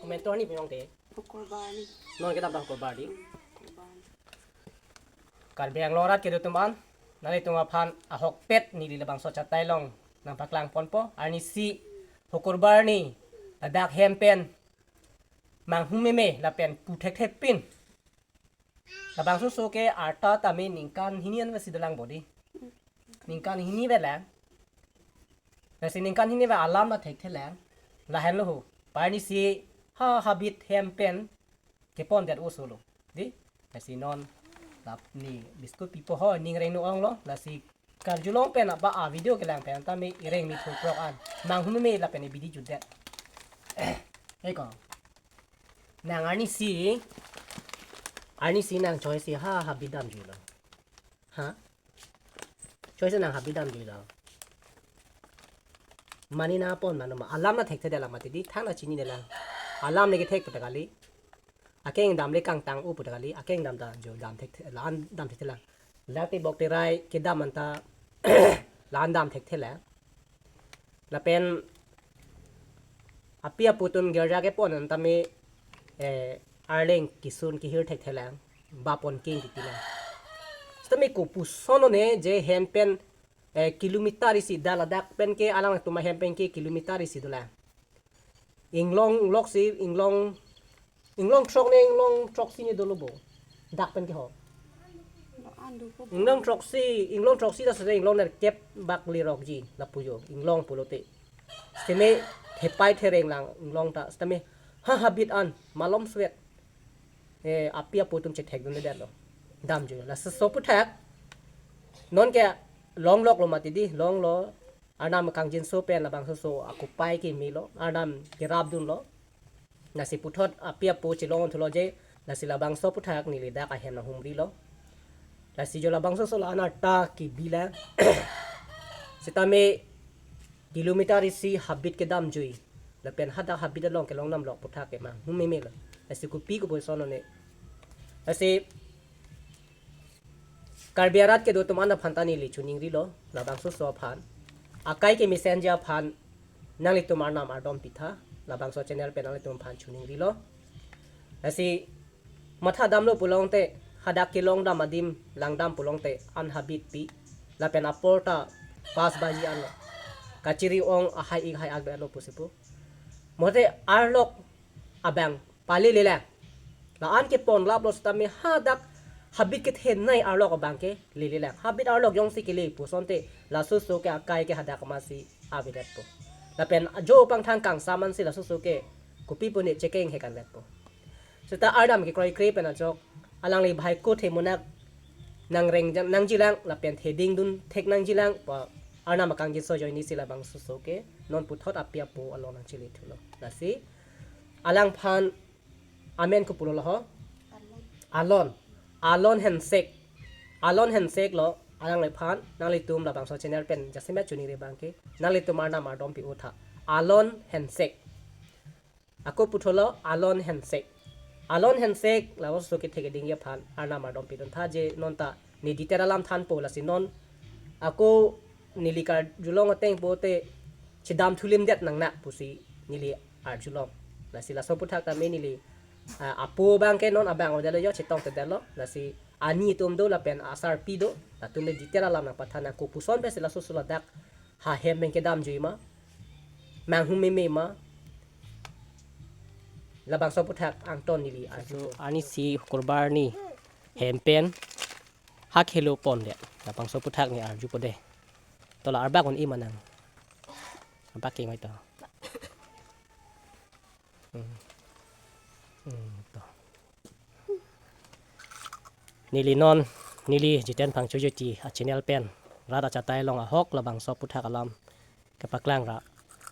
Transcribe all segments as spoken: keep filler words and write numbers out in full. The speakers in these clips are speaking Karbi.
Mentor ni pinong te. Hukurbar ni. Non kedam ta Hukurbar ni. Karbi Anglong arat kedo atum an, nanglitum aphan ahokpet neli labangso achatai along nangpaklang ponpo, arnisi Hukurbar ni ladak hem pen manghumeme lapen pu thekthe pin. Labangso oso ke arta tame ningkan hini an vesi dolang bodi. Ningkan hini ve lang. Lasi ningkan hini ve alam la thekthe lang. Lahenlo ho. Arnisi ha habit hem pen kepondet oso lo. Di? Lasi non lap ni biscuit pipo ho ning reng no ong lo. Lasi karjulong pen aba a video kelang pen tame ireng mi thuprok an. Manghumeme lapen ibidi jutdet. Eko. Nang arnisi, arnisi nang choisi ha habit damjui lo. Ha? Choisi nang habit damjui lo. Mane nangpon mano ma. Alam la thekthedet lang mati di, thang la chinine lang. Alam le kethek pu ta kali. Akeng dam le kangtang-o pu ta kali. Akeng dam ta jo dam thekthe, la-an dam thekthe lang. Lati bok terai kedam anta la-an dam thekthe lang. Lapen api apo atum girja kepon an tame, eh, arleng kisun kihir thekthe lang, ba pon king titi lang. Sitame kopuson lo ne je hem pen, eh, kilometer isi da ladak pen ke alangtum ahem pen ke kilometer isi dolang. Inglong loksi, inglong, inglong throk ne, inglong throksi ne dolo bo. Dak pen ke ho. Lo andu ko. Inglong throksi, inglong throksi ta sese inglong nerkep bak lerokji lapu jo. Inglong pulote. Sitame thepai thereng lang inglong ta. Sitame ha habit an malom suet. Eh, api apo atum chethekdundedet lo. Damjui. Lasi oso aputhak. Non ke longlok lo mati di, longlo. Arnam kangjinso pen labangso oso akopai keme lo. Arnam kerapdun lo. Lasi puthot api apo chelong thulo je, lasi labangso aputhak neli dak ahem nanghumri lo. Lasi jo labangso oso la-an arta kebi lang. Sitame kilometer isi habit kedamjui. Lapen hadak habit along kelong damlok aputhak ke manghumeme lo. Lasi kopi kopuson lo ne. Lasi Karbi arat kedo atum an aphan ta neli choningri lo, labangso oso aphan. Akai kemesen ji aphan nanglitum arnam ardom pitha, labangso channel pen nanglitum aphan choningri lo. Lasi matha damlo pulote, hadak kelong dam adim langdam pulote, an habit pi, lapen apor ta pas baji anlo. Kachiri ong ahai ik hai ak do anlo pusi pu. Mote arlok abang pale lelang. La-an kepon laplo sitame hadak habit kethenei arlok abang ke lelelang. Habit arlok jongsi kele pusonte laso oso ke akai ke hadak masi avedetpo. Lapen jo pangthang kangsam ansi laso oso ke kopi pu ne chekeng he kanvetpo. Seta arnam kekroikre pen ajok alangli bhai ko themunak nangreng jang nangjilang lapen theding dun thek nangjilang pa arnam kangjinso ajoinesi labangso oso ke non puthot api apo along nangchele thulo. Lasi alangphan amen kopulo lo ho? Alon. Alon Hensek. Alon Hensek lo alangliphan, nanglitum labangso channel pen jasemet choningri abang ke nanglitum arnam ardom pi-o tha. Alon Hensek. Ako puthot lo Alon Hensek. Alon Hensek labangso oso kethek kedingji aphan arnam ardom pidun tha je non ta ne detail alam thanpo lasi non ako neli karjulong ateng pote chedam thulimdet nangnak pusi neli arjulong. Lasi laso aputhak tame neli, ah, apo abang ke non abang odelo jo chetongtedetlo. Lasi ani atum do lapen asarpi do. Latum le detail alam nangpathan nang kopuson pensi laso oso ladak ha hem pen kedamjui ma, manghumeme ma. Labangso aputhak angton neli arju. So, arnisi Hukurbar ni hem pen ha khelo pondet. Labangso aputhak ne arjupo de. To la arbak un-e ma nang. Arbak ke ngai to. Hmm. Hmm, to. Neli non, neli Jiten Phangcho Jyoti a channel pen rat achatai along ahok labangso aputhak alam kepaklang ra.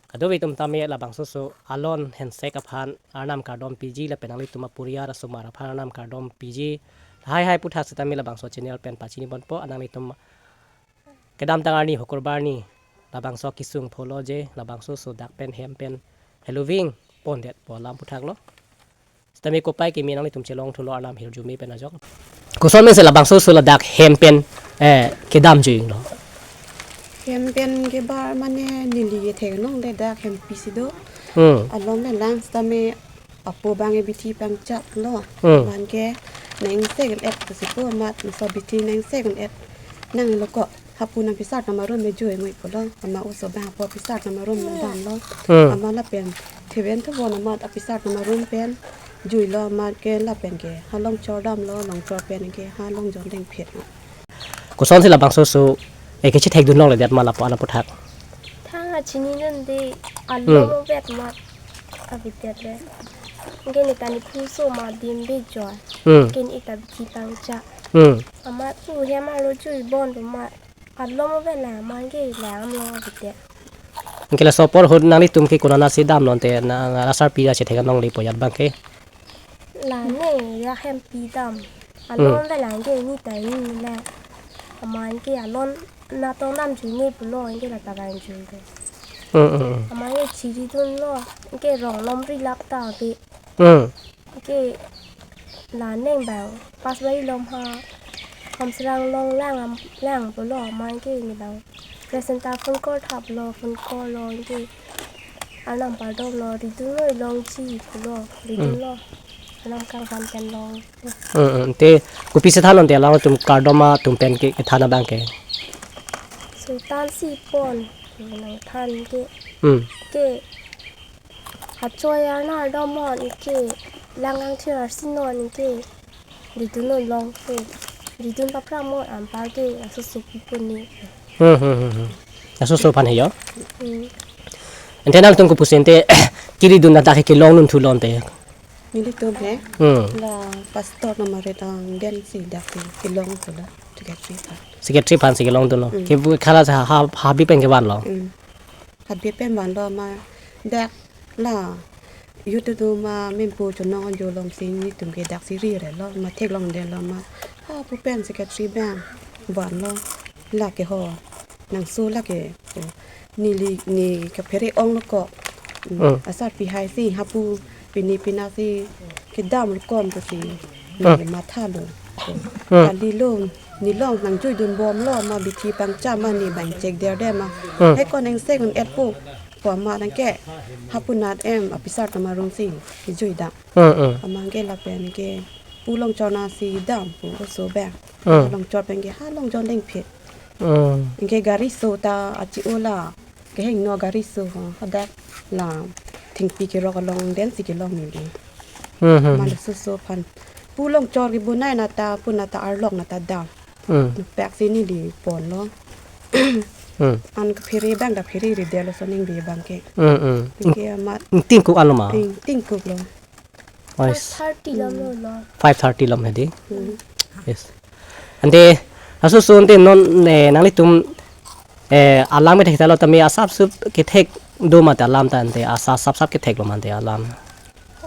Kadokave atum tame labangso oso Alon Hensek aphan arnam kardom piji lapen nanglitum aporiar asomar aphan arnam kardom piji. Hai hai aputhak sitame labangso channel pen pachini ponpo, nanglitum kedamtang arni Hukurbar ni labangso kesung pholo je labangso oso dak pen hem pen heloving pondetpo alam aputhak lo. Sitame kopai keme nanglitum chelong thulo arnam hirjume pen ajok. Koson pensi labangso oso ladak hem pen, eh, kedamjui lo? Hem pen kebar mane neli kethek nong de dak hem pisi do. Hmm. Along le lang sitame apo abang ke bithi pangchak lo. Hmm. Amat ke nang second et pusi pu amat, so bithi nang second et. Nang lo ko, hapu nang pisar tama room me jui ngui pulo. Amat oso abang hapu pisar tama room me damlo. Hmm. Amat lapen theven thubon amat apisar tama room pen juilo, amat ke lapen ke ha Longchor damlo, Longchor pen ke ha Longjon Dengphit. Kosonsi labangso oso, eh, kachethekdun longle det ma lapu-an aputhak? Thang achinidunde, alo Hmm. vet ma abidet le. Anke ne ta ne phu oso ma dim be joi. Hmm. Anke ne ta bithi pangchak. Hmm. Amat pu hem arlo jui bon do ma. Alo vet la ma anke la amlo abidet. Anke laso apor ahut nanglitum ke konatsi damlo ante, na, na asarpi ra chethek longle pu ajat abang ke? La ne ya hempi dam. Alo Hmm. vet la anke ne ta ne le. Amat anke alo natong dam jui ne pulo anke la ta vang jui do. Hmm, hmm, hmm. Amat anke chiridunlo, anke rong lom ri lap ta be. Hmm. Anke la neng abang pas bai lom ha Hamsrang along lang am, lang pulo, amat anke ne abang presenter phone call thaplo, phone call lo, anke Arnam pardom lo, ridunlo, longji pulo, ridunlo. Hmm. Arnam kanghon pen long. Hmm, hmm. Te kopisi thanlo ante alangtum kardom atum pen ke, kethan abang ke? Sultan si pon, nang than ke. Hmm. Ke achoi arna domon ke, lang angthir arsinon ke, ridunlo long ke, ridun paphrang mo anpar ke, asoso pipuni. Hmm, hmm, hmm, hmm. Asoso aphan he jo? Hmm. Ante nangtum kopusi ante, kiridun dak ke kelong nun thulo ante? Nelitum he? Hmm. La pastor namarit angden si dak ke kelong thulo, secretary aphan. Secretary aphan si kelongdunlo. Hmm. Ke bu khala sa ha, ha, habi pen kevanlo. Hmm. Habi pen vanlo ma dak la youth atum ma mempo chonong anjo alongsi nelitum ke daksi rirelo ma theklongdetlo ma hapu pen secretary abang vanlo la ke ho nangso la ke ho neli ne kaphere onglo ko. Hmm. Hmm. Asarpi hai si hapu pini pina si kedam lo kom pusi Hmm. ne mathalo. Hmm. Kalilo nelong nangjuidun bomlo ma bithi pangchak ma ne bang chek der de ma. Hmm. He ko nang second et pu. Ko amat nang ke hapu nat em apisar tama room si jui dam. Hmm, hmm. Amat ke lapen ke pu Longchor nasi dam pu oso abang. Hmm. Longchor pen ke ha Longjon Dengphit. Hmm. Anke gari oso ta achi ola kehingno gari oso ho hadak la thengpi kerok along den si kelong neli. Hmm, hmm, hmm. Amat oso oso aphan pu Longchor kebonai nata pu nata arlok nata dam. Hmm. Pek si neli ponlo. Hmm. An kaphere abang ta phere ridetlo ason ningve abang ke. Hmm, hmm. Anke amat Ingtingkuk anlo ma? Ingtingkuk lo. Oh, yes. Five thirty lom lo lo. Five thirty lom hedi. Hmm. Yes. Ante asoso ante non, eh, nanglitum, eh, alam kethek talo tame asap sup kethek do mate alam ta ante asa sap sap ketheklo ma ante alam.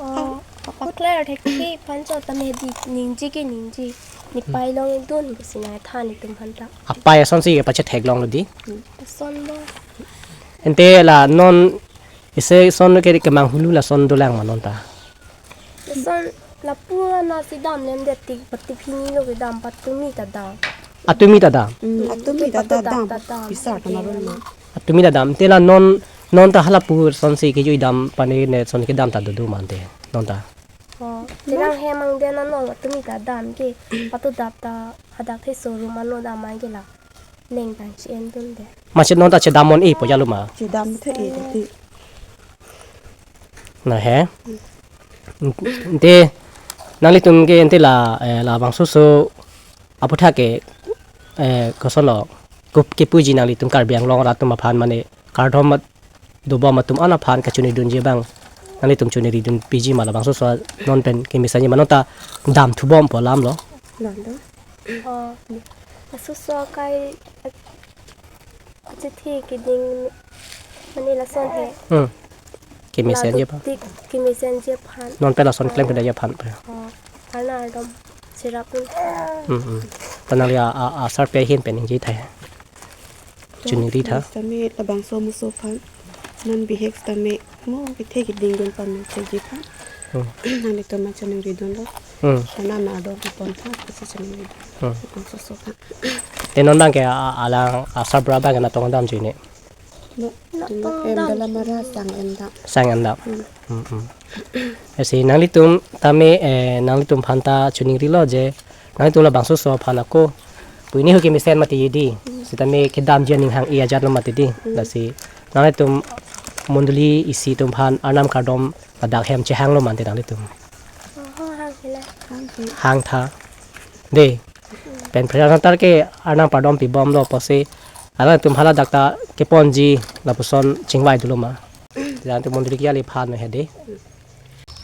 Oh, kuklar thek ke pancho tame di ningji ke ningji. Ne Hmm. pai longdun pusi nai than netum aphan ta. Apai asonsi pachetheklonglo di. Hmm. Ason lo. Ante la non isi ason ke kemang hulu lason dolang ma non ta? Lason lapu nasi dam lem det tik pati phini lo kedam patumi ta dam. Atumi ta dam? Hmm, atumi ta dam. Pisar tama room ma. Atumi ta dam. Te la non, non ta halapu asonsi kejui dam pani ne ason kedam ta dodo ma ante non ta? Oh, te nang hem angden non atumi ta dam ke patu dap ta hadak the showroom ano dam ma ke la. Neng bang si endun de. Masi non ta chedam non-e pu ajatlo ma? Chedam the-e de ti. Na he. Ante nanglitum ke ante la, eh, labangso oso aputhak ke, eh, kosonlo, kup kepuji nanglitum Karbi Anglong arat atum aphan mane kardom mat dobom atum an aphan kachinidunji abang nanglitum chiniridun piji ma labangso oso non pen kemesenji ma non ta dam thubom pu alam lo. Lalo. Oh, asoso akai achethe keding mane lason he. Hmm. Kemesenji aphan. Tik kemesenji aphan. Non pen lason klem kedaji aphan pe. Oh, arna ardom cherap un. Hmm, hmm. Ta nangli a, a, asarpi ahin pen ningje thai. Chiningri tha. Sitame labangso muso aphan. Non bihek sitame mo kethe keding dun pan mo chegi aphan. Hmm. Nanglitum ma chiningridunlo. Hmm. Arnam ardom pon aphan pusi chiningridun. Hmm. Labangso oso aphan. Te non abang ke a, a, alang asarbura abang ke natong damji ne? Nok em dam. Dalamara sang em dam. Sang em dam. Hmm. Hmm, hmm. Lasi nanglitum tame, eh, nanglitum aphan ta choningrilo je nanglitum labangso oso aphan ako pini ahut kemesen mati di. Hmm. Sitame kedamji aning hang-e ajat lo mati di. Hmm. Lasi nanglitum mondoli isi atum aphan arnam kardom ladak hem chehanglo mati nanglitum. Oho, hang hela. Hang he. Hang tha. De. Pen President Center ke arnam kardom pibomlo pusi alangtum haladak ta keponji lapuson chingvai dolo ma. President mondoli ke ali aphan he de.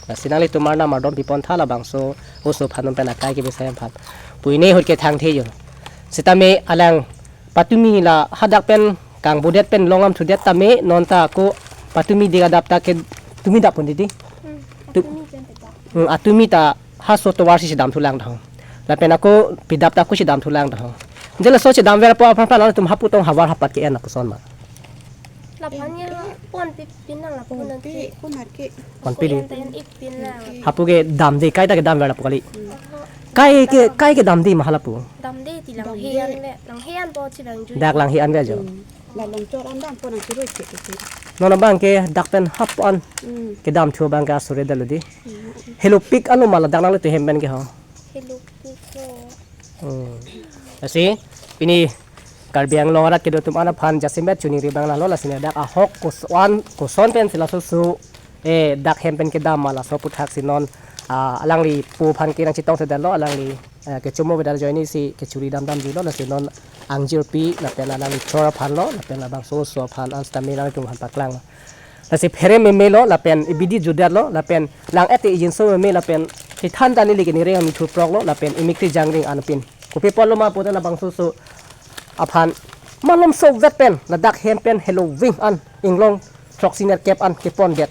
Lasi nanglitum arnam kardom pipon tha labangso oso aphan pen akai kebisai aphan. Pini ahut ke thangthe jo. Sitame alang patumi la hadak pen kangbodet pen longam thudet tame non ta ako patumi de adap ta ke tumi dap pon di di. Hmm, tu- atumi pen pedak. Hmm, atumi ta ha oso tovar si chedam thulang dahong. Lapen ako pidap ta ako chedam thulang dahong. Je laso chedam ver po aphan aphan atum hapu tong havar hapat ke-en apuson ma. Laphan ya pon pi pin lang laphan. Pon pi, nanti. Pon pi. Pon pi di. Ako yan ta yan ik pin lang. Hapu kedam de, kai ta kedam ver lapu kali. Hmm. Oho. Kai ke, kai kedam de ma halapu. Dam de ti lang. Dam he de. An ve, lang he an po chibang jui. Dak lang he an ve jo. Hmm. La longchor an dam pon ang chiroi che che. Non abang ke dak pen hap an. Hmm. Kedam thu abang ke asore dalo di. Hmm. Helopik alo ma ladak nanglitum hem pen ke ho. Helopik lo. Hmm. Lasi pini Karbi Anglong arat kedo atum an aphan jasemet choningri abang lalo, lasi ladak ahok koson, koson pen si laso oso, eh, dak hem pen kedam ma laso aphuthak si non, ah, alangli po aphan ke nangchetong thedetlo, alangli, eh, kechomo vedar ajoine si kechuri dam damjuilo, lasi non angjirpi lapen alangli chor aphan lo, lapen labangso oso aphan an sitame nangtum aphan paklang. Lasi phere meme lo, lapen ibidi judat lo, lapen lang-et te ijinso meme, lapen kethan ta neli ke nireng ami thuprok lo, lapen imikri jangring anpin. Kopi apotlo ma pulote labangso oso aphan malomso vet pen, ladak hem pen heloving an inglong throksi nerkep an kepondet.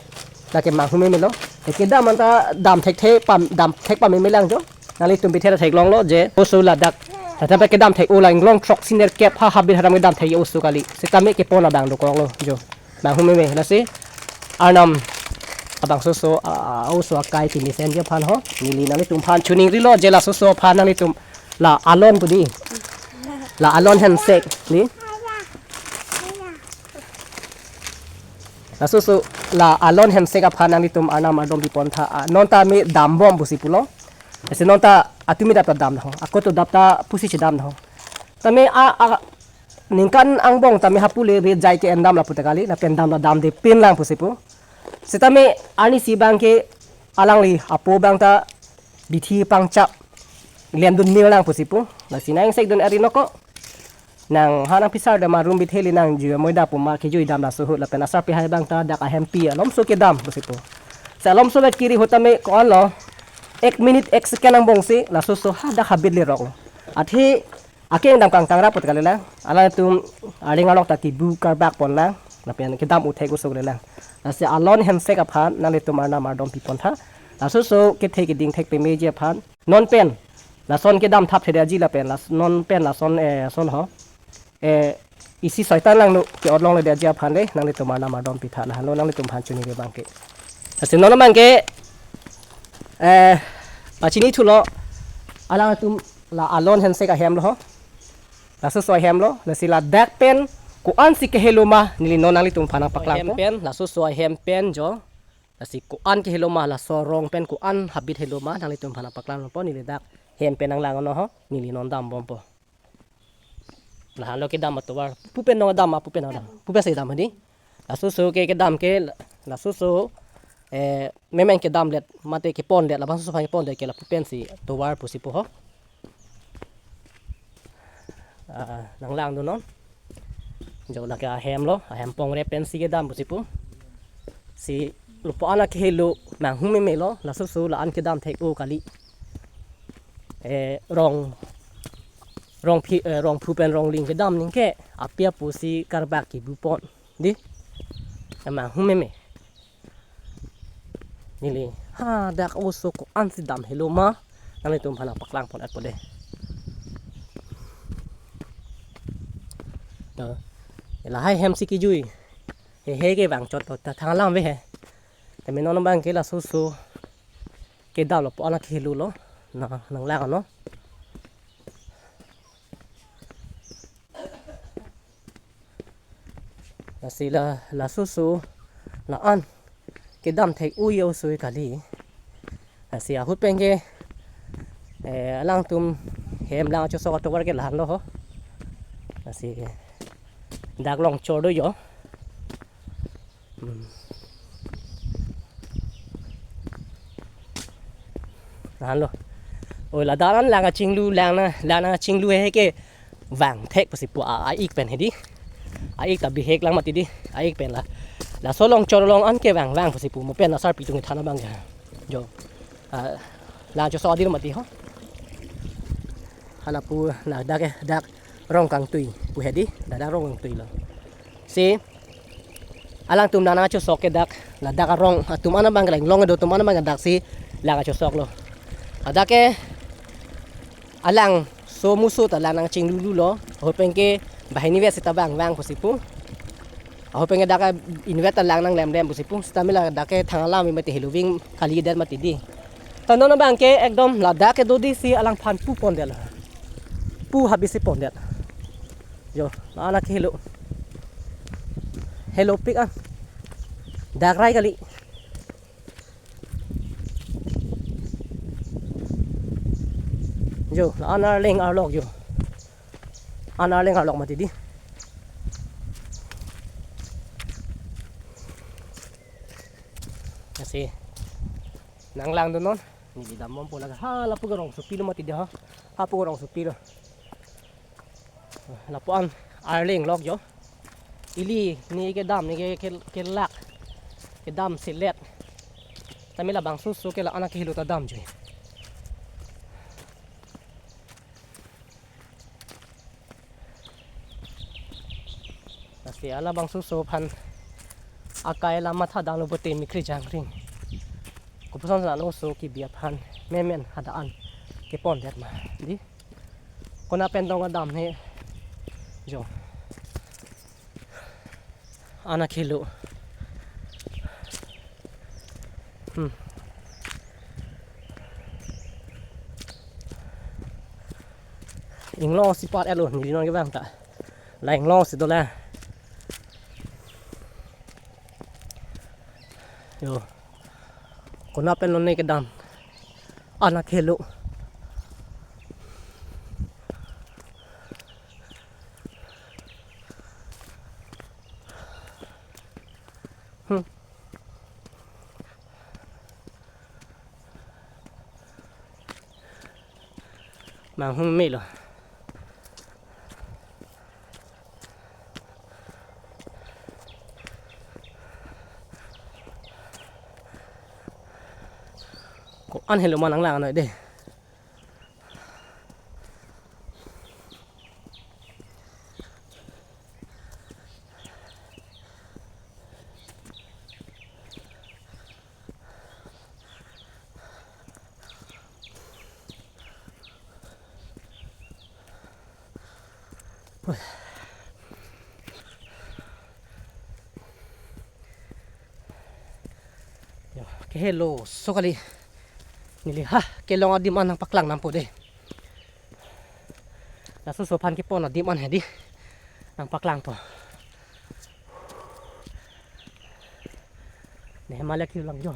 Lake manghu meme lo. Kedam an ta dam thekthe pam, dam thek pameme lang jo. Nanglitum bithe ta theklonglo je oso ladak. Tata pe kedam thek-o la inglong throksi nerkep ha habit haram kedam thek oso kali. Sitame kepon abang dokoklo jo. Manghu meme lasi arnam abangso oso, a, a, oso akai kemesen ji aphan ho. Neli nanglitum aphan choningrilo je laso oso aphan nanglitum la alon pu di. La alon hensek ni. Laso oso la alon hensek aphan nanglitum arnam kardom pipon tha, a, non ta me dambom pusi pulo. Lasi non ta atumi dap ta dam dahong. Ako to dap ta pusi chedam dahong. Tame a, a, ningkan angbong tame hapu le re jai ke-en dam lapu ta kali, lapen dam la damde pin lang pusi pu. Sitame arnisi abang ke alangli apo abang ta bithi pangchap lemdun mil lang pusi pu. Lasi nang sekdun ari noko. Nang ha nang pisar dam arum bithe le nang jui amoida pu ma kejui dam laso ahut lapen asarpi hai abang ta dak ahempi alomso kedam pusi pu. Si alomso vet kiri ahut tame ko-an lo. Ek minute ek second angbong si laso oso hadak habit lerok lo. Athe akeng dam kangtang ra put kali lang. Alangtum areng along ta kibu karbak pon lang. Lapen kedam uthek usuk le lang. Lasi alon hensek aphan nanglitum arnam kardom pipon tha. Laso oso kethe keding thek pemeji aphan. Non pen lason kedam thap thedetji lapen las-, non pen lason, eh, son ho. Eh, isi soitan langno ke-ot longle detji aphan le nanglitum arnam kardom pitha, lahenlo nanglitum aphan choningri abang ke. Lasi non abang ke, eh, pachini thulo alangtum la alon hensek ahem lo ho. Laso oso ahem lo, lasi ladak pen ko-an si kehelo ma neli non nanglitum aphan nangpaklang po. Ahem pen, laso oso ahem pen jo. Lasi ko-an kehelo ma laso arong pen ko-an habit helo ma nanglitum aphan nangpaklang po, neli dak hem pen nanglang non ho, neli non dambom po. Lahenlo kedam atovar, pu pen nong dam ma, pu pen nong dam, pu pen si dam di. Laso oso ke kedam ke, laso oso, eh, memeng kedamlet, mate kepondet, labangso oso aphan kepondet ke lapu pen si tovar pusi pu ho. Ah, nanglangdun non. Jo lake ahem lo, ahem pongre pen si kedam pusi pu. Si lapu-an akehelo manghu meme lo, laso oso la-an kedam thek-o kali. Eh, rong, rong phi, eh, rongphu pen rongling kedam ningke, api apo si karbak kibu pon. Di? Manghu meme. Neli hadak oso ko-an si dam helo ma nanglitum aphan nangpaklang pon-et po de. To, lahai hem si kejui. Hehe ke vangchot lo, ta thang lang ave he. Tame non abang ke laso oso kedam lo pu-an akehelo lo. Na, nanglang non. Lasi la, laso oso la-an kedam thek-o-e oso kali. Lasi ahut pen ke, eh, alangtum hem lang chosok atovar ke lahenlo ho. Lasi dak longchor do jo. Hmm. Lahenlo. Oi, ladak an lang kachinglu, lang na, lang nangchinglu he ke vang thek pusi pu a, a-ik pen hedi. A-ik ta bihek lang mati di. A-ik pen la, laso longchor along an ke vang vang pusi pu mo pen asarpi atum kethan abang ke. Jo. Ah, lang chosok adim mati ho. Hala pu ladak ke dak Rongkangtui pu hedi, ladak Rongkangtui lo. Si alangtum nangchosok ke dak, ladak arong atum an abang ke, la inglong kedo atum an abang ke dak si lang kachosok lo. Ladak ke alangso muso ta lang nangchinglulu lo. Ahut pen ke banghini vet seta vang vang pusi pu. Ahut pen ke dak inut ta lang nanglem lem pusi pu. Seta mila dak ke thang alam mati, heloving kalidet mati di. Ta non abang ke ekdom ladak kedo di si alangphan pu pondetlo. Pu habit si pondet. Jo, la-an akhelo. Helopik an. Dak rai kali. Jo, la-an arleng arlok jo. An arleng arlok mati di. Lasi nanglangdun non. Neli dambom pu lake. Ha, lapu ke rongsopi lo mati di ha. Hapu ke rongsopi lo. Lapu-an arleng lok jo. Ili ne kedam ne ke, ke, kelak. Kedam selet. Tame labangso oso ke la-an akhelo ta dam jo. Lasi labangso oso aphan akai la mathadamlo pulote mikri jangring. Kopuson sa oso kebi aphan memen hadak an kepondet ma di. Konat pen tong kedam he. Jo. An akhelo. Hmm. Inglong si par-etlo, neli non kevang ta. La inglong si dolang. Jo. Konat pen lo ne kedam. An akhelo. Hmm. Manghumelo. Ko-an helo ma nanglang noi de. Jo, kehelo oso kali. Neli ha kelong adim an nangpaklang dampo de. Laso oso aphan kepon adim an hedi nangpaklangpo. Ne male kilang jo.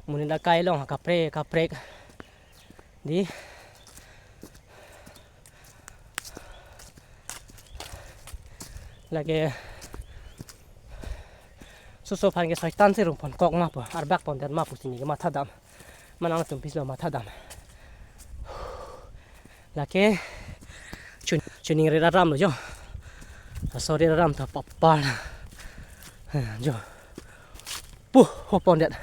Monit akai along kaprek kaprek di. Lake laso oso aphan ke soitan si rung pon kok ma pu, arbak pondet ma pusi neli ke mathadam. Manang atum pis lo mathadam. Lake chun-, chuning rit aram lo jo. Sorry, aram ta papar. Jo. Puh, ho pondet.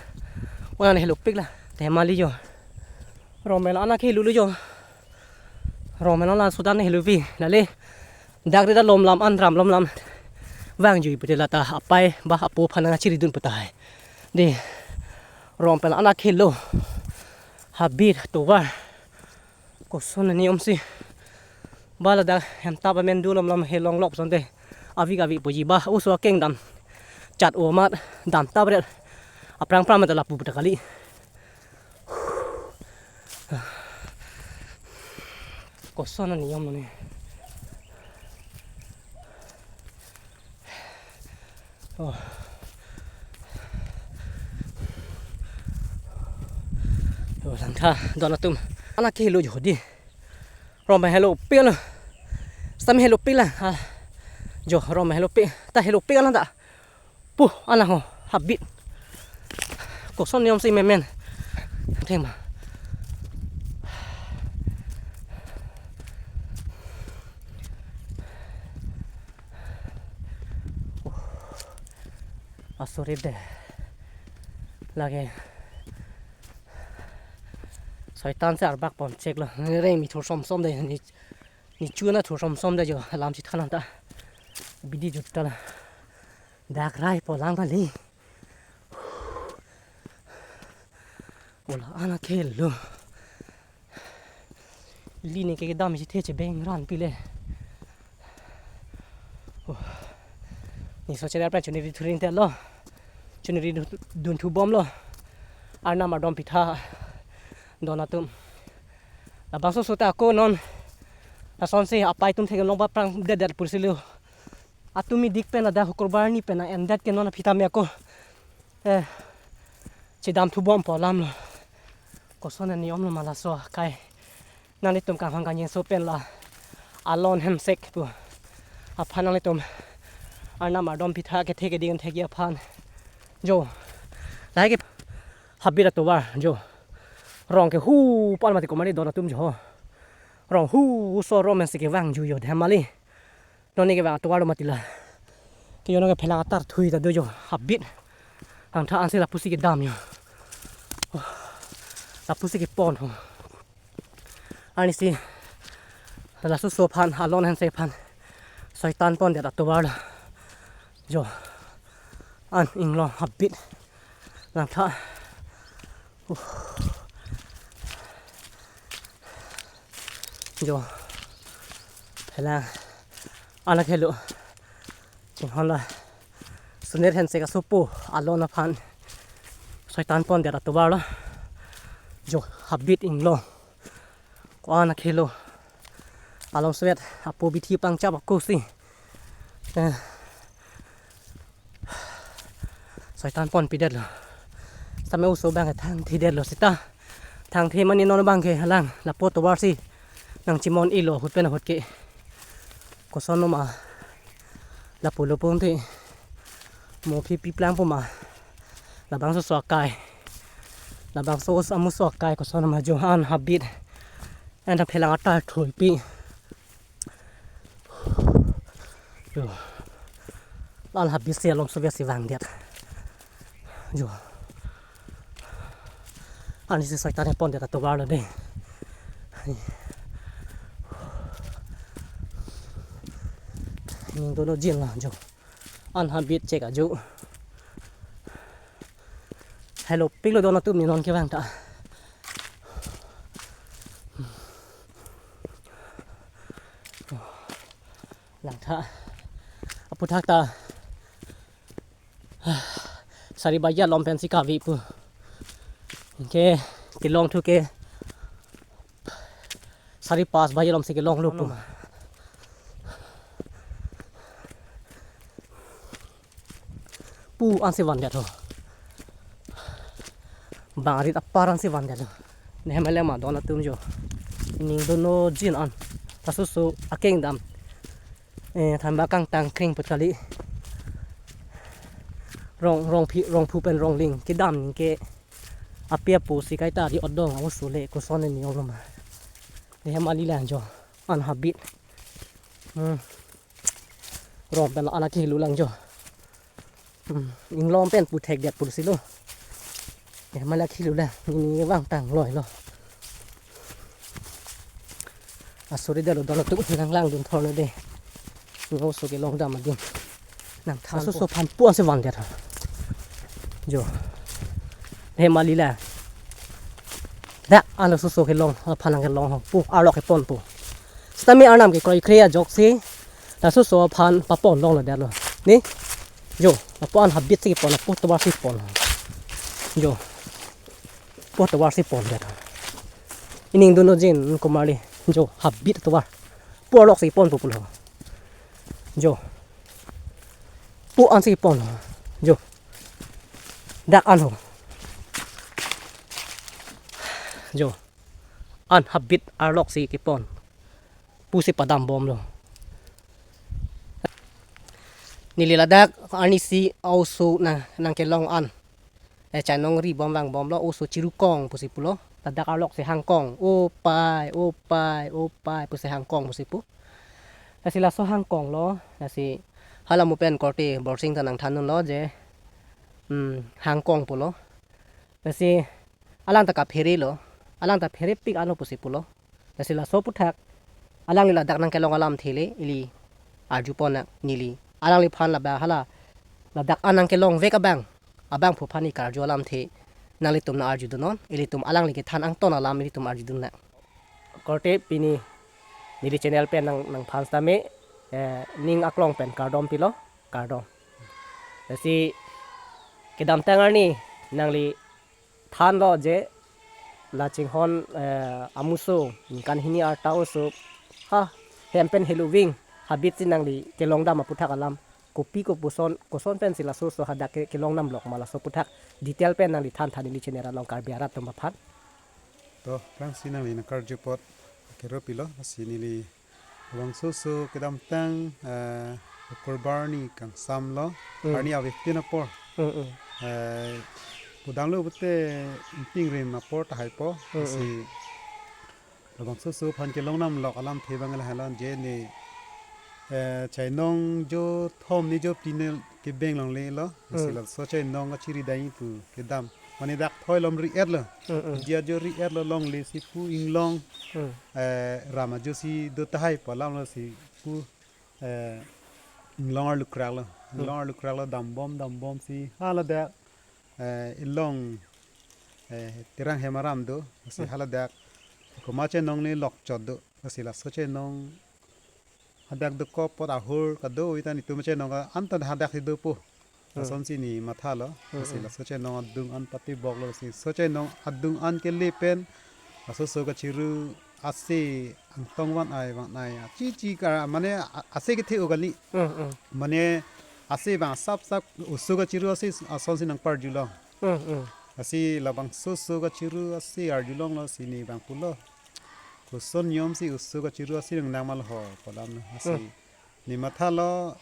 Wana helopik la. Te mali jo. Rong pen la-an akhelo lo jo. Rong pen la sudan helopi. Lale. Dak rit alom lam an ram lom lam. Vangjuji pute lata apai ba apo aphan nangchiridun puta hai. De. Rong pen la-an akhelo. Habit tovar. Koson niyom si. Ba ladak hem tap amen do lom lam helong lok sonte. Avik avik puji ba oso akeng dam. Chat o amat dam ta bret. Aphrang phrang mata lapu puta kali. Koson aniyom lo ne. Oh. Yo, langtha, don atum. Anak ke helo jo di. Rom helo pik lo. Stam helo pik la. Ah. Jo, rom helo pik. Ta helo pik la ta. Puh, anak ho, habit. Koson niyom si memen. Thema. Asuri de. Lake. Soitan si arbak pon chek lo. Reng mi thur som som de. Ni, ni chu na thur som som de jo. Alam si thanan ta. Bidi jutta la. Dak rai po lang kali. Ola anak ke lo. Ili ne ke dam si the chebeng ran pile. Oh. Ni so chera pra chuniri thuring te lo. Chuniri du-, dun thu bom lo. Arnam ardom pitha. Don atum. Labangso sota ako non. Lason si apai atum thek long ba prang det det pursilo. Atum mi dik pen ada hukur barni pen endet ke non aphi tame ako. Eh, chedam thu bom po alam lo. Koson aniyom lo ma laso akai. Nanglitum kanghon kanyengso pen la. Alon Hensek pu. Aphan nanglitum. Arnam ardom pitha kethe keding thek aphan. Jo. Lahai ke habit atovar jo. Rong ke hu pan mati komani don atum jo. Rong hu so rom si kevang ju jo Dhemali. Non ne kevang atovar lo mati la. Ke jo non ke phelang atar thui ta do jo habit. Langtha ansi lapusi kedam jo. Lapusi kepon ho. Arnisi laso so aphan Alon Hensek aphan. Soitan pon det atovar lo. Jo. An inglong habit. Langtha. Uh. Jo. Phelang. Anak helo. Chinghon la. Sunir Hensek asopo Alon aphan. Soitan pon det atovar lo. Jo habit inglong. Ko-an akhelo. Along suet apo bithi pangchap ako si. Eh. Soitan pon pidet lo. Same oso abang thangthe det lo seta. Thangthe mani non abang ke halang lapu atovar si. Nangchimon ilo ahut pen ahut ke. Koson lo ma. Lapu lo pon te. Mo phi pi plang po ma. Labangso so akai. Labangso os amu so akai koson ma jo an habit. Anta phelang atar thui pi. Jo. Lal habit si along so biasi vang det. Jo. Anisi soitan pon det atovar lo de. Ning dono jin la jo. An habit chek ajo. Helo pik lo don atum ni non kevang ta. Langtha. Aputhak ta. Sari baji alom pensi kavi pu. Ke kelong thu ke. Sari pas baji alom si kelong lo pu. Pu ansi van det ho. Bang arit apar ansi van det ho. Ne hemele ma don atum jo. Ning dono jin an. Laso so akeng dam. Eh, thamba kangtang kring put kali. Rong, rong phi, rong phu pen rong ling. Kedam ke api apo si kaita ri odong awo sule koson ni ong lo ma. Ne hemali lang jo. An habit. Hmm. Rong pen anak ke lu lang jo. Hmm, inglong pen pu thek det pursilo. Ya, mala khilo la, ini vang tang loi lo. Asuri dalo dalo tu lang lang dun thor lo de. Ngo so kelong dam adun. Nang tha so so phan pu ansi van det. Jo. He mali la. Da, alo so so kelong, phan nang kelong ho. Pu, arlok kepon pu. Sitame arnam ke kroi kre ajok si. Laso so aphan papon long lo det lo. Ni? Jo, lapu-an habit si kepon, lapu tovar si pon. Jo. Lapu tovar si pon det. Ining dunlo jin, komarli. Jo, habit tovar. Lapu arlok si pon pu pulo. Jo. Lapu-an si pon. Jo. Dak an ho. Jo. An habit arlok si kepon pusi padam bomlo. Neli ladak arnisi a-oso nang, nangkelong an. Eh, chainong ri bom vang bomlo, oso chirukong pusi pulo. Ladak arlok si hangkong. O pai, o pai, o pai pusi hangkong pusi pu. Lasi laso hangkonglo, lasi hala mo pen korte Borsing ta nangthan dunlo je, hmm, hangkong pulo. Lasi alang ta kapherelo, alang ta pherepik ano pusi pulo. Lasi laso aputhak, alangli ladak nangkelong alamthe le, ili arjupon nang neli. Alangliphan laba hala, ladak an nangkelongvek abang, abangphu aphan ili karju alamthe, nanglitum nang-arjudunnon, ilitum alangli kethan angton alam ilitum arjudun nang. Korte pini neli channel pen nang, nangphan sitame, eh, ning aklong pen kardom pilo, kardom. Lasi kedamtang arni nangli thanlo je la Chinghon, eh, amuso ningkan hini arta oso ha hem pen heloving habit si nangli kelongdam aputhak alam kopi kopuson koson pensi laso oso hadak ke kelongdam lok ma, laso aputhak detail pen nangli thantha neli channel along Karbi arat atum aphan. To, aphrangsi nangli nangkarju apot kero pilo, lasi neli labangso oso kedamtang, eh, October arni kangsamlo, Hmm. arni avepin apor. Hmm, hmm. Eh, pudamlo pute ingting rim apor tahai po, Hmm, si hmm. labangso oso aphan kelongdam lok alamthe abang lahelo je ne, eh, chainong jo thom ni jo phli ne kebeng longlelo, Hmm. si laso chainong kachiri dai pu kedam. Mane dak thoi lom ri-etlo. Hmm, hmm. Dia jo ri-etlo longle si pu inglong, Hmm. eh, ram ajo si do tahai pu alamlo si pu, eh, inglong arlukraklo. Hmm. Inglong arlukraklo dambom dambom si haladak, eh, inglong, eh, Terang hem aram do, si Hmm. haladak komat chainong ne lokchot do, si laso chainong hadak dokok apot ahur kadokave ta netum chainong an ta hadak si dopo. Hmm. Lasonsi ne mathalo, Hmm, si hmm. laso chainong adung an patiboklo, si laso chainong adung an kele pen laso oso kachiru ase angtong van-ai van-ai achichi ka mane a-, ase kethe-o kali. Hmm, hmm. Mane ase abang asap sap oso kachiru ase asonsi nangparjulong. Hmm, hmm. Lasi labangso oso kachiru ase arjulonglo si ne abang pulo. Koson niom si oso kachiru ase nang nang mal ho pu alam lasi Hmm. ne mathalo,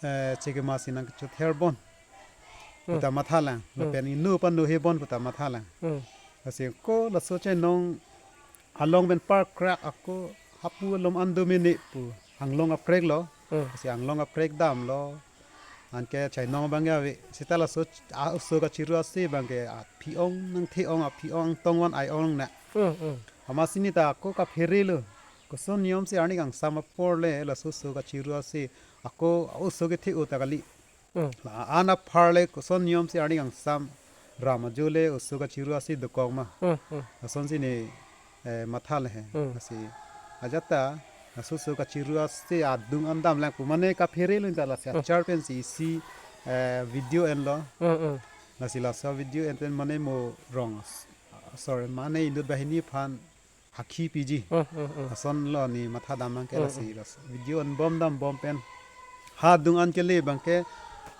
eh, chekema si nangkechot her bon Hmm. puta mathalang. Hmm. Lapen inut pano he bon puta mathalang. Hmm. Lasi ko laso chainong along pen parkrak ako hapu alom an do mene pu anglong apreklo. Hmm. Lasi anglong aprek damlo. Anke chainong abang ave. Seta laso ch-, a-, oso kachiru ase abangke aphi-ong nangthe-ong aphi-ong tong van-ai ong na. Hmm, hmm. Amatsi ne ta ako kapherelo. Koson niom si arni kangsam apor le laso oso kachiru ase ako oso kethe-o ta kali. Hmm. La an apar le koson niom si arni kangsam ram ajo le oso kachiru ase dokok ma. Hmm, hmm. Lasonsi ne, eh, mathalo he. Hmm. Lasi ajat ta laso oso kachiru ase adung an damlang pu mane kapherelo ta lasi Hmm. achar pensi isi, eh, video enlo. Hmm, hmm. Lasi laso video en pen mane mo rong s-, sorry, mane inut banghini aphan hakhi piji. Hmm, hmm, hmm. Lasonlo ne mathadam abangke Hmm, lasi hmm. las-, video an bom dambom pen. Ha adung an kele abangke,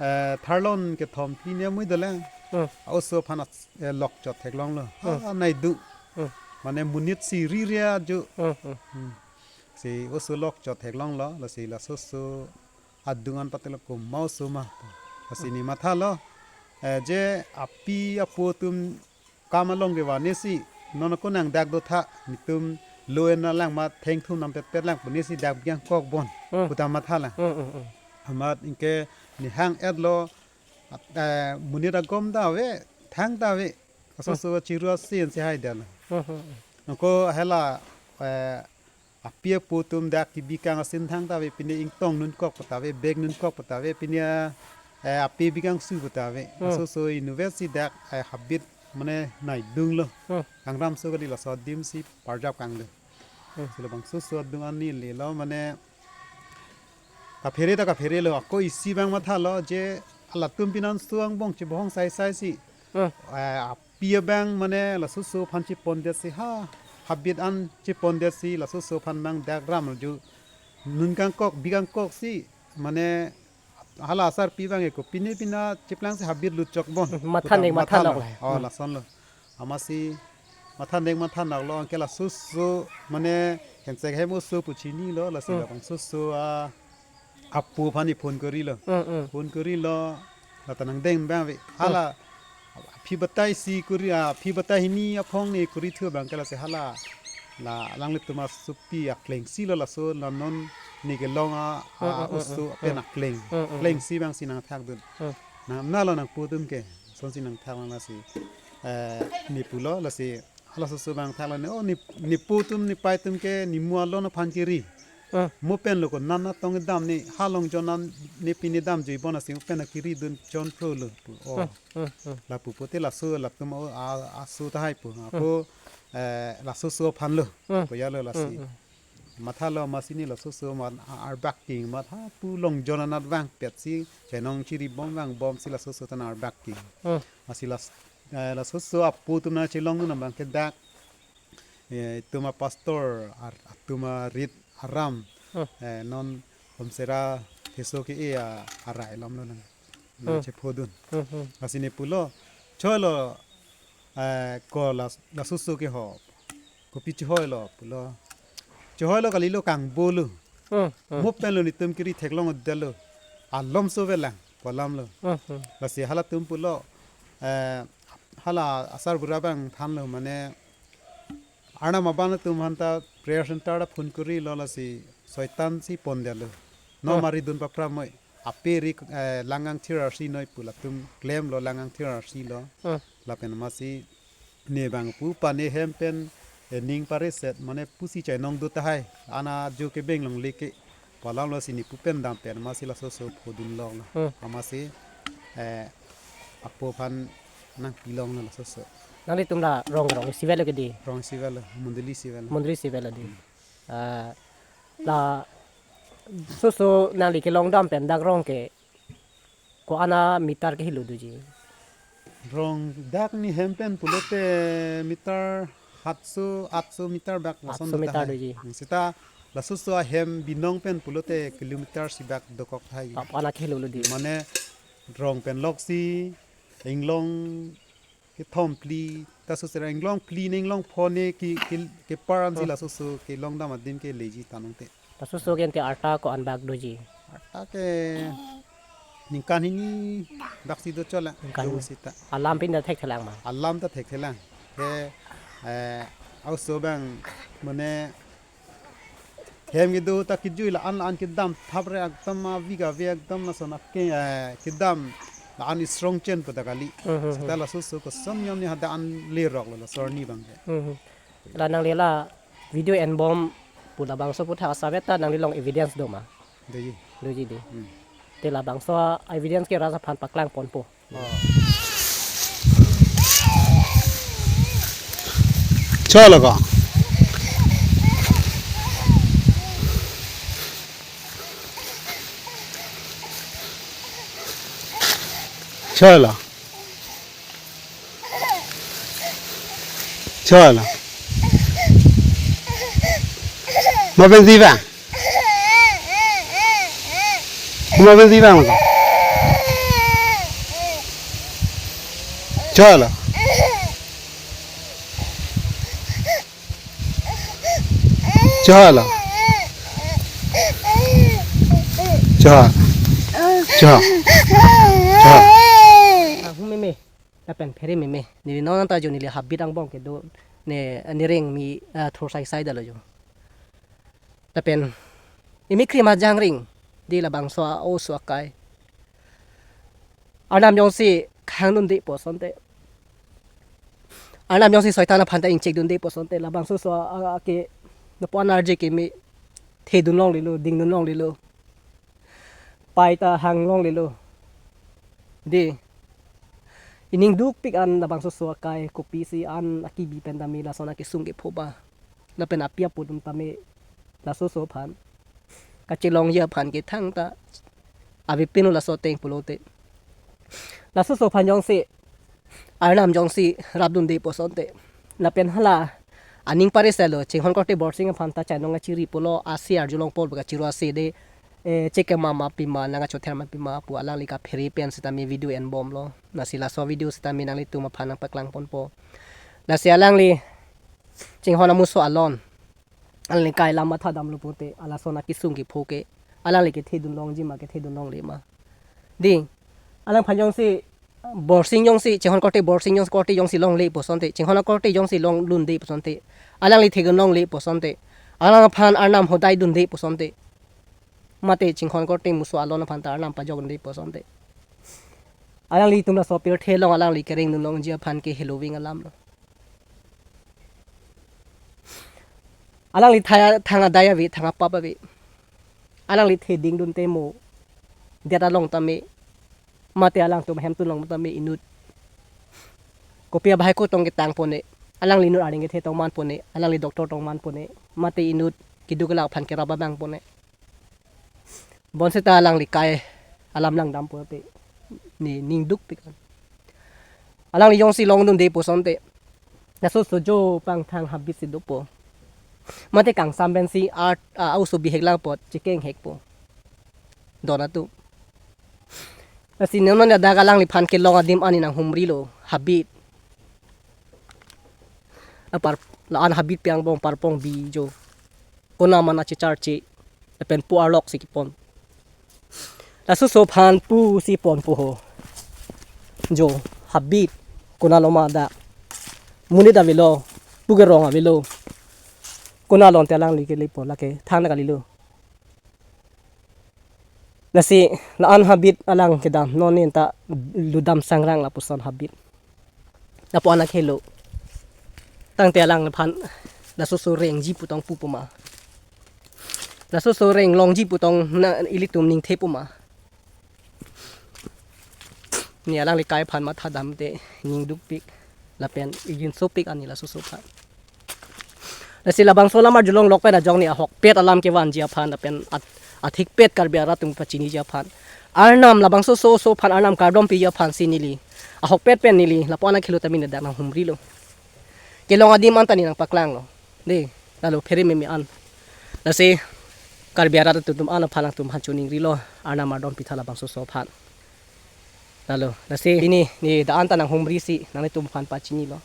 eh, tharlon kethom phli ne amui dolang. Hmm. A-oso aphan as-, eh, lokchot theklonglo. Ha Hmm. nai dung. Hmm. Mane monit si ri ria jo. Hmm, hmm. Hmm. Si oso lokchot theklonglo, lasi laso oso adung an patelo komat oso ma. Lasi ne mathalo, eh, je api apo atum kam along kevanesi, non ako nang dak dotha, netum lo en alang ma thengthum nam petpet lang punesi dak biang kok bon, Hmm. puta mathalang. Hmm, hmm, hmm. Amat anke ne hang-etlo, at-, eh, monit agom ta ave, thang ta ave, laso Hmm. oso kachiru ase ansi hai dal. Hmm, hmm, hmm. Ako hela, eh, api apo atum dak kebi kang asin thang ta ave, pine ingtong nun kok puta ave, bek nun kok puta ave, pine, eh, api bikangsu puta ave. Hmm. Laso oso inutvet si dak, eh, habit mane nai dunglo. Hmm. Kangram so kali laso adim si parjap kangdung. Hmm. Si labangso oso adung an ne lelo mane kaphere ta kapherelo, ako isi abang mathalo je halatum pinan so angbong chebohong saisai si. Hmm. Eh, api abang mane laso so aphan chepondetsi ha, habit an chepondetsi laso so aphan abang dak ram arju. Nun kangkok, bi kangkok si, mane hala asarpi abang eko pine pina cheplangsi habit lutchok bon. Hmm, matha nek, matha matha nok lo. Lo. Oh, hmm, lasonlo. Amatsi matha nek matha nok lo, anke laso so mane hensek hem oso pu chinilo, lasi, hmm, labangso so a apo aphan ne phone korilo. Hmm, hmm. Phone korilo, lata nangdeng abang ave. Hmm. Hala aphi batai isi kori, aphi batai hini aphong ne kori thu abang ke lasi hala, la alanglitum asopi akleng si lo laso la non ne kelong a, hmm, a hmm, hmm, oso, hmm, pen, hmm, akleng. Hmm, hmm, kleng, hmm, si abang si nangthakdun. Hmm. Na, na lo nangpo atum ke, lasonsi nangthak lang lasi. Eh, ne pulo lasi, halaso so abang thaklo ne, oh, ne, ne po atum, ne pai atum ke, ne mo alon aphan keri. Ah. Mo pen lo ko, nan natong dam ne, ha Longjon an ne pine damjui bon asi, mo pen akeri dun chonphro lo pu. Oh. Ah, ah, ah. Lapu pote laso, latum, oh, a, aso tahai pu. Ah. Ako, eh, laso so aphan lo. Ah. Pu ya lo lasi. Ah, ah. Matha lo, amatsi ne laso so amat a-, arbak king, amat ha pu Longjon anat vangpet si, chenong chiri bom vangbom si laso so tan arbak king. Hmm. Amatsi las-, eh, laso so apo atum nangchelongdun abang ke dak, eh, itum apastor ar-, atum arit aram, hmm, eh, non Homsera Theso ke-e a, arai alam lo nang, hmm, nangchephodun. Hmm, hmm. Amatsi ne pulo, choi lo, eh, ko las-, laso so ke ho. Kopi chehoi lo pulo. Chehoi lo kalilo, kangbo lo. Hmm, hmm. Mo pen lo netum keri theklong odel lo. Alom so velang pu alam lo. Hmm, hmm. Lasi halatum pulo, eh, hala asarbura abang thanlo mane Arnam aban atum aphanta prayer center ta phone korilo lasi Soitan si pondetlo. No, hmm, mari dun papra moi. Ape ri, eh, langang thir arsi noi pu latum klemlo, langang thir arsi lo. Hmm. Lapen amatsi ne abang pu pa ne hem pen, eh, ning pareset mane pusi chainong do tahai. Ana jo kebeng longle ke pu alam lo si ne pu pen dam pen amatsi laso so phodun longlo. Hmm. Amatsi, eh, apo aphan nangpi longlo laso so. Nanglitum la rong, rong isi avelo ke dei? Rong isi avelo, mondoli isi avelo. Mondoli isi avelo dei. Hmm. Ah, laso so nangli kelong dam pen dak rong ke ko-an a meter kehelo doji? Rong dak ne hem pen pulote meter hatso, atso meter bak lason, atso meter do tahai, doji. Hmm, seta laso so ahem binong pen pulote kilometer isi bak dokok tahai. Ap-, ko-an a kehelo lo dei? Mane rong pen loksi inglong kethom phli ta sosera inglong phli ne inglong pho ne ke, ke, kepar ansi, hmm, laso so kelong dam adim ke leji tanong te. Laso so ke ante arta ko-an bak doji? Arta ke ningkan hini bak si do chot la. Ningkan. Jong seta. Alam pin ta thekthelang ma? Alam ta thekthelang. Ke, eh, aoso abang mane hem kedo ta kejui la-an la-an kedam thap re ekdom avi kave ekdom lason ake, eh, kedam la-an strong chen pu ta kali. Hmm, hmm, hmm. Seta laso so koson niam ne hadak an lerok lo laso arni abang ke. Hmm, hmm. La nangli la video enbom pu labangso aputhak asapvet ta nangli along evidence do ma? Doji. Doji dei. Hmm. Te labangso evidence ke ras aphan paklang ponpo. Oh. Cholo ko. Cholo. Cholo. Mo pen si vang. Mo pen si vang ko. Cholo. Cholo. Cholo. Cholo. Cholo. Ah, hu meme. Lapen phere meme. Neli non anta jo neli habit angbong kedo ne, ne reng mi, ah, thur saisai detlo jo. Lapen imi krim ajang ring dei labangso a-oso akai. Arnam jongsi khangdunde pu asonte, Arnam jongsi Soitan aphan ta ingchekdunde pu asonte, labangso so a, a, ke, lapu-an arje ke mi thedun longlelo, dingdun longlelo. Pai ta hang longlelo. Dei, ining dukpik an labangso so akai kopisi an akibi pen tame lason akesung kepho ba. Lapen api apo atum tame laso so aphan kachelongji aphan ke thangta avepin laso ateng pulote. Laso aso aphan jongsi Arnam jongsi rapdunde pu asonte, lapen hala aning pariselo, Chinghon korte Borsing aphan ta chainong kachiri pulo, ase arjulong pol kachiru ase de, eh, chekema ma pima, nang kachother ma pima pu alangli kaphere pen sitame video enbomlo. Lasi laso video sitame nanglitum aphan nangpaklang ponpo. Lasi alangli Chinghon amuso alon, alangli kai alam matha damlo pute, alason akesung kepho ke, alangli kethedun longji ma, kethedun longle ma. Dei, alangphan jongsi, Borsing jongsi, Chinghon korte Borsing jongsi korte jongsi longle pu asonte, Chinghon korte jongsi longdunde pu asonte, alangli thedun longle pu asonte, alangphan Arnam hodai dunde pu asonte, mate Chinghon korte muso alon aphan ta Arnam pajokdunde pu asonte, alanglitum laso pirthe along alangli kerengdun longji aphan ke heloving alamlo. Alangli thaya, thang adai ave, thang apap ave. Alangli theding dunte mo, det along tame, mate alangtum ahemtun along tame inut kopi abahai ko tong ketang pone, alangli inut aring kethe tong man pone, alangli doctor tong man pone, mate inut keduk kelak aphan kerap abang pone. Bonseta alangli kai alam langdam pute, ne ning dukpik an. Alangli jongsi longdunde pu asonte, laso aso jo pangthang habit si dopo. Mate kangsam pensi art, a, a-oso bihek lang apot chekeng hekpo. Don atum. Lasi non non dak alangliphan kelong adim an ne nanghumrilo, habit. Apar la-an habit pi angbong parpong bi jo. Konat ma nangchecharche, lapen pu arlok si kepon. Laso aso aphan pusi ponpo ho. Jo, habit, konatlo ma dak. Monit avelo, pu kerong avelo. Konat alonte alangli kelepo, lake thang kalilo. Lasi la-an habit alang kedam, non ne ta ludam sangrang lapuson habit. Lapu-an akhelo. Tangte alangliphan laso aso rengji pu tong pupo ma, laso aso reng longji pu tong na ilitum ningthepo ma. Ne alangli kai aphan matha damte ning dukpik lapen iginsopik an ne laso aso aphan. Lasi labangso alam arjulong lok pen ajong ne ahokpet alam kevanji aphan lapen at-, athikpet Karbi arat atum pachiniji aphan, Arnam labangso aso aso aphan Arnam kardom piji aphan si neli ahokpet pen neli lapu-an akhelo tame ne dak nanghumrilo. Kelong adim an ta ne nangpaklanglo. Dei, lalo phere meme an. Lasi Karbi arat atum atum an aphan nangtum aphan choningrilo, Arnam ardom pitha labangso aso aphan. Lalo, lasi pini ne dak an ta nanghumri si nanglitum aphan pachinilo.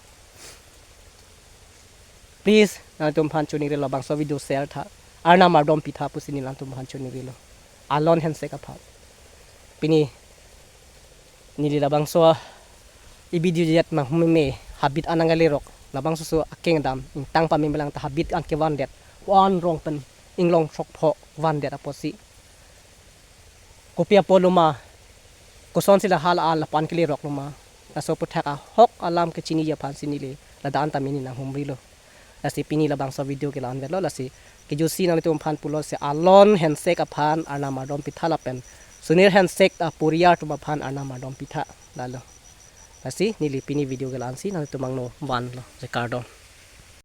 Please, nanglitum aphan choningrilo, labangso video share tha. Arnam ardom pitha pusi ne nanglitum aphan choningrilo, alon hensek aphan. Pini neli labangso a-video jet ma humeme habit an nangkalerok, labangso aso akeng dam ingtang pameme lang ta habit an kevandet, ko-an rong pen inglong sok pho vandet apotsi, kopi apotlo ma, kosonsi la hala lapu-an keleroklo ma, laso aputhak ahok alam kechiniji aphan si neli ladak an ta mini nanghumrilo. Lasi pini labangso video ke la-an vetlo, lasi kejutsi nanglitum aphan pulo si alon hensek aphan Arnam ardom pitha lapen Sunir hensek aporiyar atum aphan Arnam ardom pitha, lalo. Lasi neli pini video ke la-an si nanglitum angno vanlo, je kardom.